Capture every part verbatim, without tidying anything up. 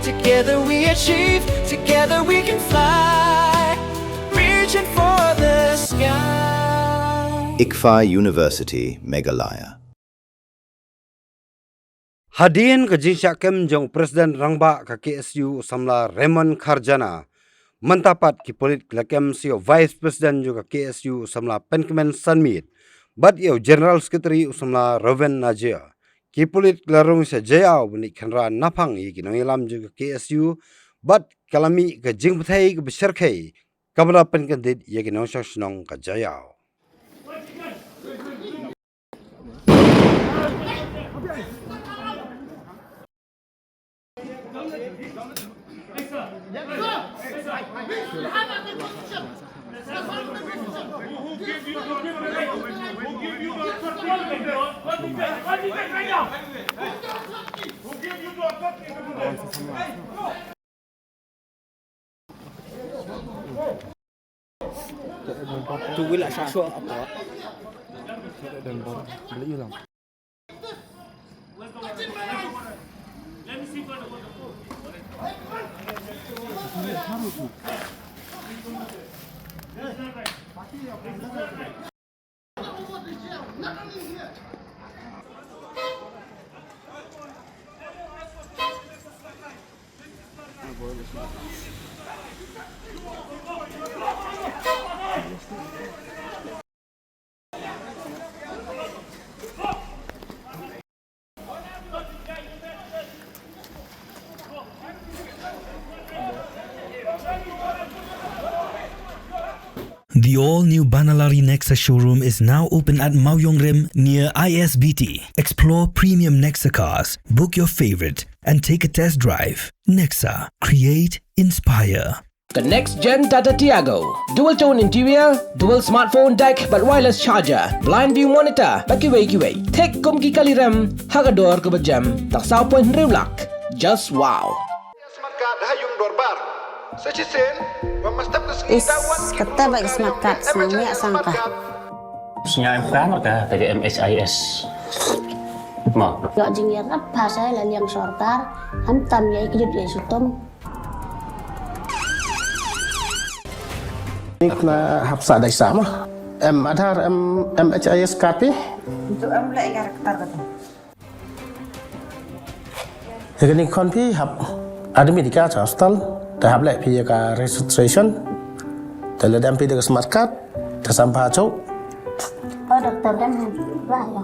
Together we achieve, together we can fly, reaching for the sky. ICFAI University, Meghalaya. Hadien ka jingshah kem jong President Rangbah ka K S U u samla Raymond Kharjana, mynta pat ki pulit ki la kem sa ïa u Vice President jong ka K S U u samla Pynkmen Sanmiet, bad ïa u General Secretary u samla Reuven Najiah. Ki pulit ki la rung sha Jaïaw ban ïa kynrah naphang ïa ki nongïalam jong ka K S U, bad ka la mih ka jingbthei kaba shyrkhei kaba la pynkyndit ïa ki nongshong shnong ka Jaïaw. The all-new Banalari Nexa showroom is now open at Mawïong Rim near I S B T. Explore premium Nexa cars, book your favorite, and take a test drive. Nexa, create, inspire. The next gen Tata Tiago. Dual tone interior, dual smartphone deck, bad wireless charger, blind view monitor, bad kiwei kiwei. Thik kum ki kali rem, ha ka dor kaba jem, tang saw point hynriew lak. Just wow. Smartcard ha ïung dorbar. Sa shisien, wa mastap ka sngi. Is, kata ba ka smartcard, snang ïa sang ka. Sngewbha ka, ka M H I S. Ma. Ïoh jingïarap ha sa la liang sorkar, khamtam ïa kjut ïa sutum. Ni kena hap sa dei sa ma. Em Aadhaar, em, M H I S card phi? Untuk em leh ïa ka rektar kata. Ïa kane khon phi hap admit ïa ka cha hospital, te hap leh phi ïa ka registration, te lada em phi da ka smart card, te sam pha chok. Oh, doktor, dang ba ïa.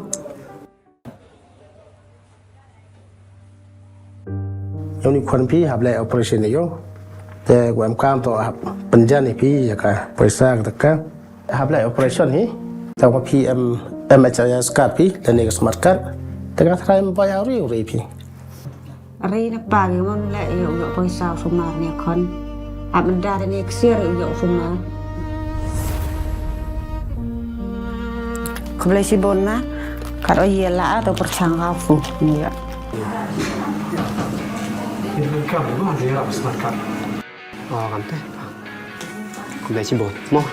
Ïa une u khon phi hap leh operation ïa u. Te u em kam to hap pynjan ïa phi ïa ka poisa kata ka. Hap leh operation hi. Te u phi em M H I S card phi lane ka smart card. Te ka trai em bai au ri u ri phi. Ri na pa ngi mon leh ïa u ïoh poisa u sumar ne khon. Hap menda ne ksiar ïa u ïoh u sumar. Khublei shibun ma. Kat o ïa la a to pyrshang ka fu ni ïa. Income ma de rap smart card. Oh, kan te. Khublei shibun. Mo.